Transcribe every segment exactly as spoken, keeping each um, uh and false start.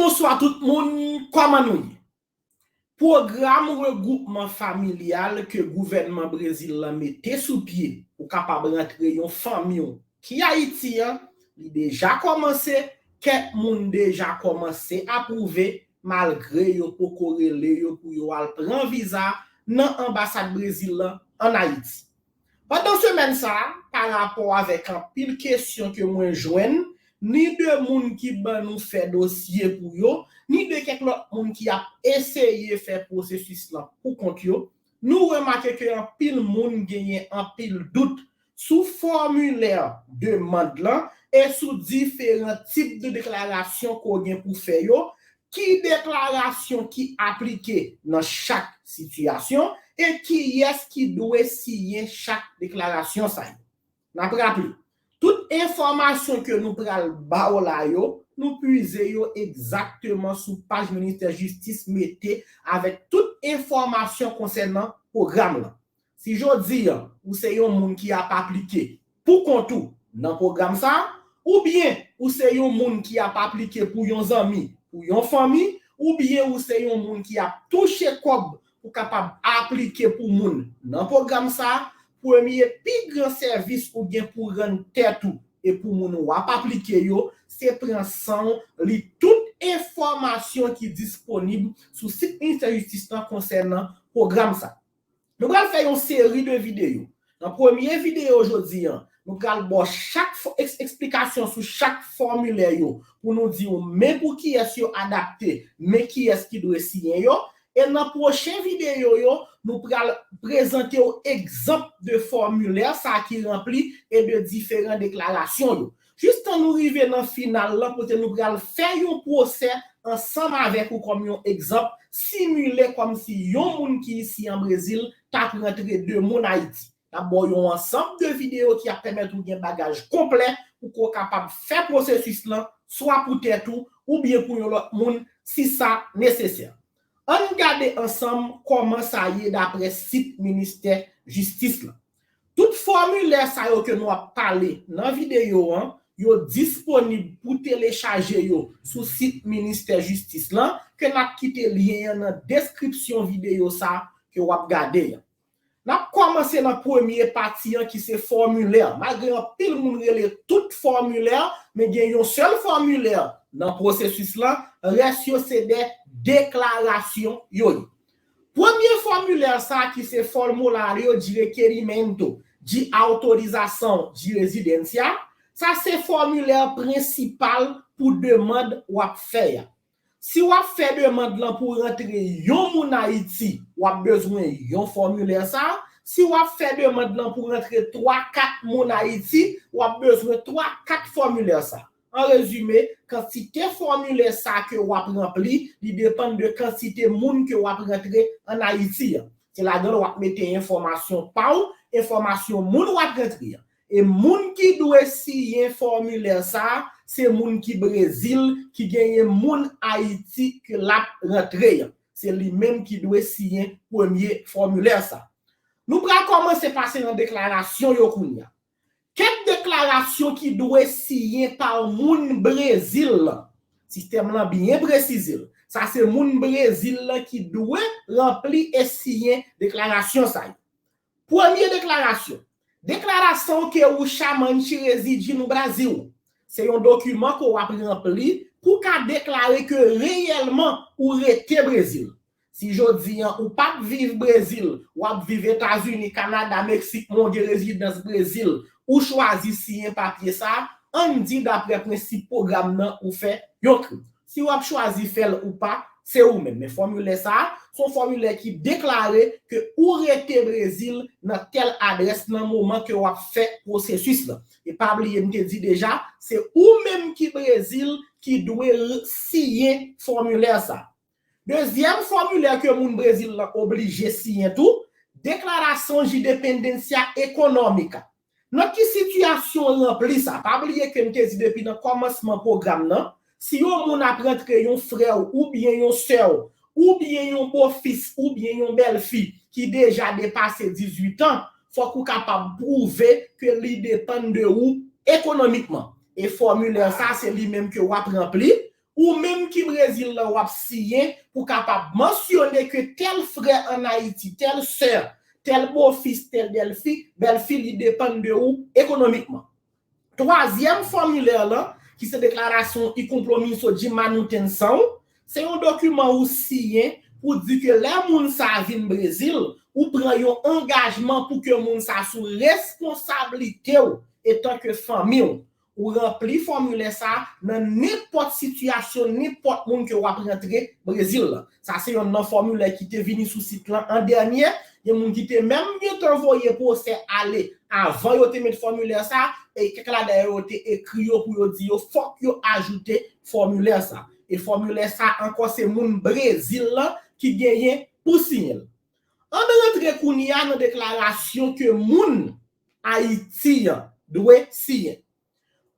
Bonswa tout moun, kòman nou ye? Pwogram regwoupman familyal ke gouvènman Brezil lan mete sou pye pou kapab rantre yon fanmi w ki Ayiti an, li deja kòmanse, kèk moun deja kòmanse apwouve, malgre yo poko rele yo pou yo al pran viza nan anbasad Brezil lan ann Ayiti. Pandan semèn sa a, pa rapò avèk anpil kesyon ke mwen jwenn, ni de moun ki ban nou fè dosye pou yo, ni de kèk lòt moun ki ap eseye fè pwosesis lan pou kont yo, nou remake ke anpil moun genyen anpil dout sou fòmilè demann lan e sou diferan tip de deklarasyon ke w gen pou fè yo, ki deklarasyon ki aplike nan chak sitiyasyon e kiyès ki dwe siyen chak deklarasyon sa yo. N ap raple, tout enfòmasyon ke nou pral ba w la yo, nou pwize yo egzakteman sou paj Ministè Jistis mete avèk tout enfòmasyon konsènan pwogram lan. Si jodi a, ou se yon moun ki ap aplike pou kont ou nan pwogram sa a, oubyen ou se yon moun ki ap aplike pou yon zanmi, pou yon fanmi, oubyen ou se yon moun ki ap touche kòb pou kapab aplike pou moun nan pwogram sa a, premye pi gran sèvis ou gen pou rann tèt ou e pou moun w ap aplike yo, se pran san w, li tout enfòmasyon ki disponib sou sit Ministè Jistis lan konsènan pwogram sa. Nou pral fè yon seri de videyo. Nan premye videyo jodi a, nou pral ba w chak fò- eks- eksplikasyon sou chak fòmilè yo pou nou di w men pou kiyès yo adapte, men kiyès ki dwe siyen yo. E nan pwochen videyo yo, nou pral prezante w egzanp de fòmilè sa ki ranpli e de diferan deklarasyon yo. Jistan nou rive nan final lan kote nou pral fè yon pwosè ansanm avèk ou kòm yon egzanp, simile kòmsi yon moun ki isi an Brezil t ap rantre de moun Ayiti. N ap ba w yon ansanm de videyo ki ap pèmèt ou gen bagaj konplè pou ke w kapab fè pwosesis lan swa pou tèt ou oubyen pou yon lòt moun si sa nesesè. Ann gade ansanm kòman sa ye daprè sit Ministè Jistis lan. Tout fòmilè sa yo ke nou ap pale nan videyo an, yo disponib pou telechaje yo sou sit Ministè Jistis lan, ke n ap kite lyen an nan deskripsyon videyo sa ke w ap gade an. N ap kòmanse nan premye pati an ki se fòmilè. Malgre anpil moun rele tout fòmilè, men gen yon sèl fòmilè nan pwosesis lan, rès yo se de deklarasyon yo ye. Premye fòmilè sa ki se formulario de requerimento de autorização de residência, sa se fòmilè prensipal pou demann w ap fè a. Si w ap fè demann lan pou rantre yon moun Ayiti, w ap bezwen yon fòmilè sa. Si w ap fè demann lan pou rantre twa, kat moun Ayiti, w ap bezwen twa, kat fòmilè sa. An rezime, kantite fòmilè sa ke w ap ranpli, li depann de kantite moun ke w ap rantre ann Ayiti an. Se ladan l w ap mete enfòmasyon pa w, enfòmasyon moun w ap rantre an. E moun ki dwe siyen fòmilè sa, se moun ki Brezil, ki genyen moun Ayiti ke l ap rantre an. Se li menm ki dwe siyen premye fòmilè sa. Nou pral kòmanse pase nan deklarasyon yo kounye a. Kèk deklarasyon ki dwe siyen pa moun Brezil lan. Sistèm lan byen presize l. Sa se moun Brezil lan ki dwe ranpli e siyen deklarasyon sa yo. Premye deklarasyon. Declaração que o xamã reside no Brasil. Se yon dokiman ke w ap ranpli pou w ka deklare ke reyèlman ou rete Brezil. Si jodi an ou p ap viv Brezil, w ap viv Etazini, Kanada, Meksik, men w gen rezidans Brezil, ou chwazi siyen papye sa, ann di daprè prensip pwogram nan ou fè yon krim. Si w ap chwazi fè l ou pa, se ou menm. Men fòmilè sa a, se yon fòmilè ki deklare ke ou rete Brezil nan tèl adrès nan moman ke w ap fè pwosesis lan. E pa bliye, m te di deja, se ou menm ki Brezil ki dwe siyen fòmilè sa a. Dezyèm fòmilè ke moun Brezil lan oblije siyen tou, Declaração de Dependência Econômica. Nan ki sitiyasyon w ranpli sa? Pa bliye ke m te di depi nan kòmansman pwogram nan, si yon moun ap rantre, yon frè w oubyen yon sè w, oubyen yon bofis oubyen yon bèlfi ki deja depase dizuit an, fòk ou kapab pwouve ke li depann de ou ekonomikman. E fòmilè sa, se li menm ke w ap ranpli. Ou menm ki Brezil lan, w ap siyen pou kapab mansyone ke tèl frè ann Ayiti, tèl sè, tèl bofis, tèl bèlfi, bèlfi, li depann de ou ekonomikman. Twazyèm fòmilè lan, ki se deklarasyon y compromisso de manutenção, se yon dokiman ou siyen pou di ke lè moun sa a vin Brezil, ou pran yon angajman pou ke moun sa a sou responsablite w etanke fanmi w. Ou ranpli fòmilè sa a nan nenpòt sitiyasyon, nenpòt moun ke w ap rantre Brezil lan. Sa se yonn nan fòmilè ki te vini sou sit lan an dènye. Gen moun ki te menm gentan voye pwosè ale avan yo te met fòmilè sa a, e kèk ladan yo te ekri yo pou yo di yo fòk yo ajoute fòmilè sa a. E fòmilè sa a ankò se moun Brezil lan ki genyen pou siyen l. Ann rantre kounye a nan deklarasyon ke moun Ayiti an dwe siyen.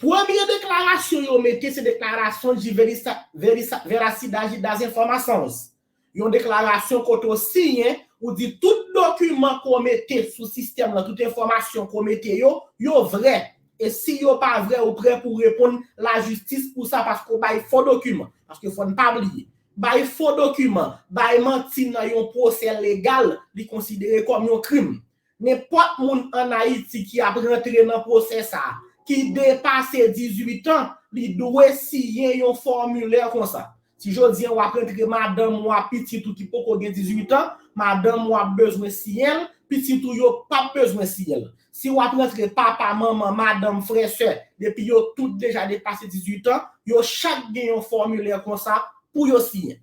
Premye deklarasyon yo mete se deklarasyon de verisa- verisa- veracidade das informações. Yon deklarasyon kote w siyen, ou di tout dokiman ke w mete sou sistèm lan, tout enfòmasyon ke w mete yo, yo vrè. E si yo pa vrè, ou prè pou reponn lajistis pou sa paske w bay fo dokiman. Paske fò n pa bliye, bay fo dokiman, bay manti nan yon pwosè legal, li konsidere kòm yon krim. Nenpòt moun ann Ayiti ki ap rantre nan pwosè sa a, ki depase dizuit an, li dwe siyen yon fòmilè konsa. Si jodi a w ap rantre madanm ou a pitit ou ki poko gen dizuit an, madanm ou ap bezwen siyen l, pitit ou yo p ap bezwen siyen l. Si w ap rantre papa, manman, madanm, frè, sè, depi yo tout deja depase dizuit an, yo chak gen yon fòmilè konsa pou yo siyen.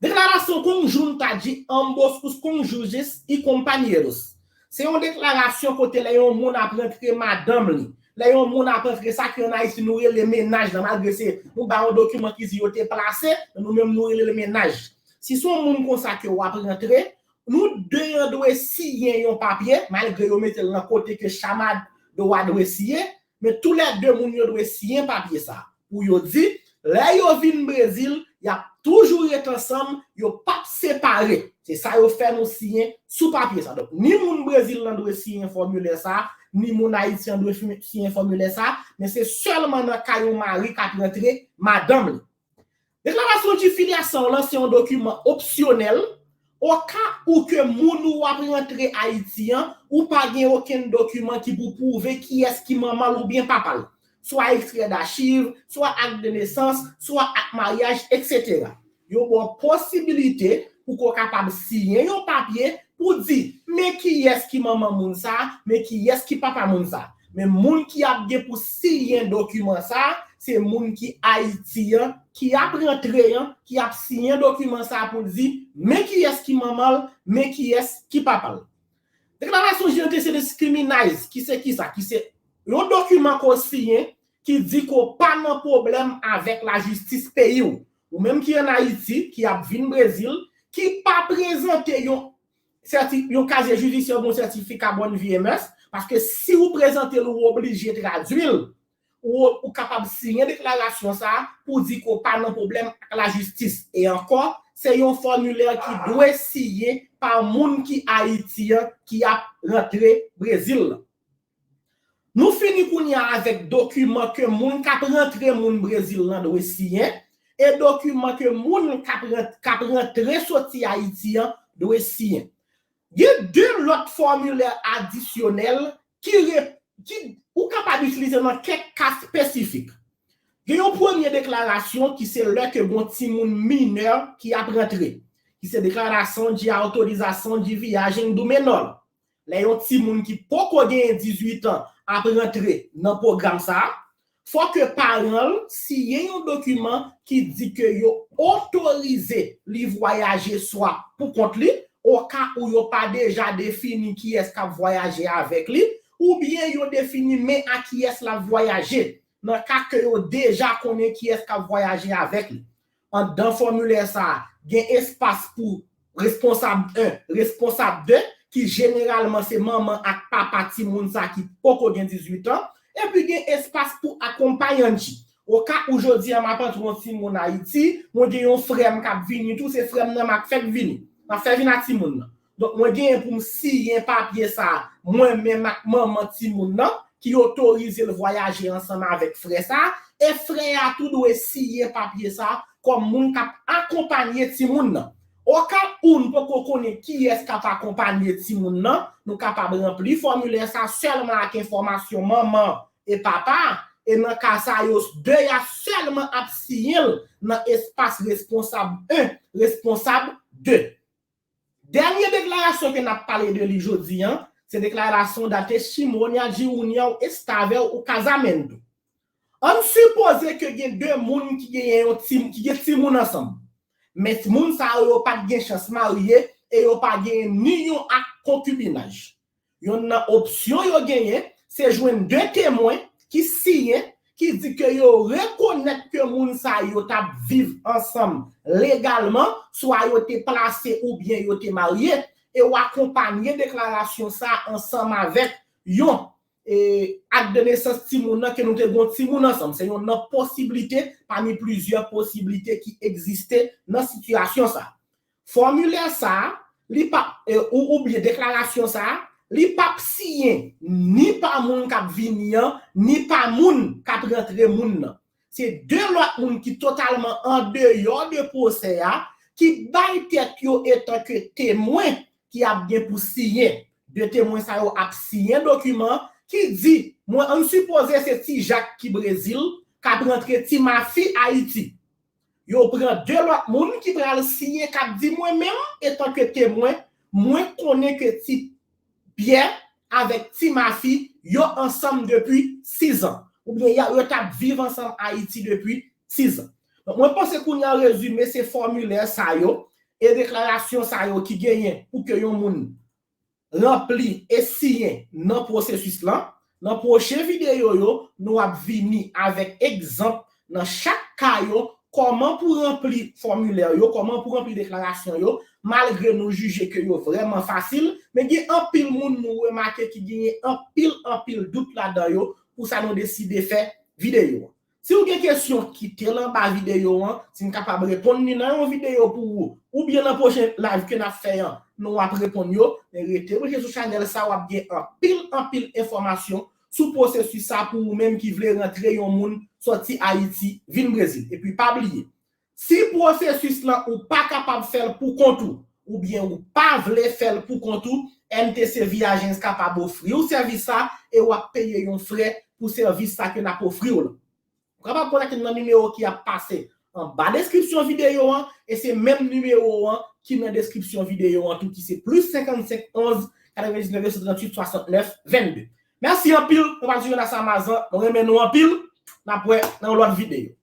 Declaração conjunta de ambos os cônjuges e companheiros. Se yon deklarasyon kote lè yon moun ap rantre madanm li, lè yon moun ap rantre sa ke ann Ayiti nou rele mennaj lan, malgre se nou ba yon dokiman ki di yo te plase, men nou menm nou rele l mennaj. Si se yon moun konsa ke w ap rantre, nou de an dwe siyen yon papye, malgre yo mete l nan kote ke chamado a dwe siyen, men toulède moun yo dwe siyen papye sa a. Pou yo di, lè yo vin Brezil, y ap toujou ret ansanm, yo p ap separe. Se sa yo fè nou siyen sou papye sa. Donk, ni moun Brezil lan dwe siyen fòmilè sa, ni moun Ayiti an dwe fi- siyen fòmilè sa, men se sèlman nan ka yon mari k ap rantre madanm li. Deklarasyon de filyasyon lan se yon dokiman opsyonèl. Oka ou ke moun ou ap rantre Ayiti an, ou pa gen okenn dokiman ki pou pwouve kiyès ki manman l oubyen papa l. Swa ekstrè dachiv, swa ak de nesans, swa ak maryaj, etsetera. Yo ba w posibilite pou ke w kapab siyen yon papye pou di, men kiyès ki manman moun sa, men kiyès ki papa moun sa. Men moun ki ap gen pou siyen dokiman sa, se moun ki Ayiti an, ki ap rantre an, ki ap siyen dokiman sa pou l di, men kiyès ki manman l, men kiyès ki papa l. Declaração de antecedentes criminais, ki se kisa? Ki se yon dokiman ke w siyen ki di ke w pa nan pwoblèm avèk lajistis peyi w. Ou menm ki ann Ayiti, ki ap vin Brezil, ki pa prezante yon sèti- yon kazye jidisyè oubyen yon sètifika bonne vie et mœurs, paske si ou prezante l, ou oblije tradui l, ou, ou kapab siyen deklarasyon sa a pou di ke w pa nan pwoblèm ak lajistis. E ankò, se yon fòmilè ki dwe siyen pa moun ki Ayiti an ki ap rantre Brezil lan. Nou fini kounye a avèk dokiman ke moun k ap rantre moun Brezil lan dwe siyen e dokiman ke moun k ap rant- k ap rantre soti Ayiti an dwe siyen. Gen de lòt fòmilè adisyonèl ki, re- ki ou kapab itilize nan kèk ka espesifik. Gen yon premye deklarasyon ki se lè ke gon timoun minè ki ap rantre, ki se declaração de autorização de viagem do menor. Lè yon timoun ki poko genyen dizuit an ap rantre nan pwogram sa a, fò ke paran l siyen yon dokiman ki di ke yo otorize li vwayaje swa pou kont li, oka ou yo pa deja defini kiyès k ap vwayaje avèk li, oubyen yo defini men a kiyès l ap vwayaje, nan ka ke yo deja konnen kiyès k ap vwayaje avèk li. Anndan fòmilè sa a, gen espas pou responsab en, responsab de, ki jeneralman se manman ak papa timoun sa ki poko gen dizuit an, epi gen espas pou akonpayante. Oka ou jodi a m ap antre yon timoun Ayiti, mwen gen yon frè m k ap vini tou, se frè m nan m ap fèk vini. M ap fè vin ak timoun nan. Donk, mwen genyen pou m siyen papye sa a, mwen menm ak manman timoun nan, ki otorize l vwayaje ansanm avèk frè sa a, e frè a tou dwe siyen papye sa a kòm moun k ap akonpanye timoun nan. Oka ou n poko konnen kiyès k ap akonpanye timoun nan, nou kapab ranpli fòmilè sa a sèlman ak enfòmasyon manman e papa, e nan ka sa yo, de a sèlman ap siyen l nan espas responsab en, responsab de. Dènye deklarasyon ke n ap pale de li jodi a, se deklarasyon da testimonio di união estável ou casamento. Ann sipoze ke gen de moun ki genyen yon ti, ki gen timoun ansanm. Men moun sa yo, yo pa t gen chans marye e yo pa genyen ni yon ak konkibinaj. Yonn nan opsyon yo genyen, se jwenn de temwen ki siyen, ki di ke yo rekonèt ke moun sa yo t ap viv ansanm legalman, swa yo te plase oubyen yo te marye, e w akonpanye deklarasyon sa a ansanm avèk yon e, ak de nesans timoun nan ke nou te gen yon timoun ansanm. Se yonn nan posiblite pami plizyè posiblite ki egziste nan sitiyasyon sa a. Fòmilè sa a, li p ap, e, ou, oubyen deklarasyon sa a, li p ap siyen ni pa moun k ap vini an, ni pa moun k ap rantre moun nan. Se de lòt moun ki totalman andeyò de pwosè a, ki bay tèt yo etanke temwen ki ap gen pou siyen. De temwen sa yo ap siyen dokiman ki di, mwen, ann sipoze se Ti Jak ki Brezil, k ap rantre Ti Mafi Ayiti. Yo pran de lòt moun ki pral siyen, k ap di mwen menm, etanke temwen, mwen konnen ke Ti Pyè avèk Ti Mafi, yo ansanm depi sis an. Oubyen yo, yo t ap viv ansanm Ayiti depi sis an. Donk, mwen panse kounye a rezime se fòmilè sa yo e deklarasyon sa yo ki genyen pou ke yon moun ranpli e siyen nan pwosesis lan. Nan pwochen videyo yo, nou ap vini avèk egzanp nan chak ka yo, kòman pou ranpli fòmilè yo, kòman pou ranpli deklarasyon yo, malgre nou jije ke yo vrèman fasil, men gen anpil moun nou remake ki genyen anpil, anpil dout ladan yo, pou sa nou deside fè videyo an. Si w gen kesyon, kite l anba videyo an, si n kapab reponn li nan yon videyo pou ou, oubyen nan pwochen live ke n ap fè an, nou ap reponn yo, men rete branche sou chanèl sa, w ap gen anpil, anpil enfòmasyon sou pwosesis sa pou ou menm ki vle rantre yon moun sòti Ayiti vin Brezil. Epi pa bliye, si pwosesis lan ou pa kapab fè l pou kont ou, oubyen ou pa vle fè l pou kont ou, M T C Viagens kapab ofri w sèvis sa e w ap peye yon frè pou sèvis sa ke n ap ofri w lan. Ou kapab kontakte m nan nimewo ki ap pase anba deskripsyon videyo an, e se menm nimewo an ki nan deskripsyon videyo an tou, ki se plis senkannsenk onz katrevendiznèf de san tranntuit swasannnèf vennde. Mèsi anpil, mwen pa Jonas Amazan, mwen renmen nou anpil, n ap wè nan yon lòt videyo.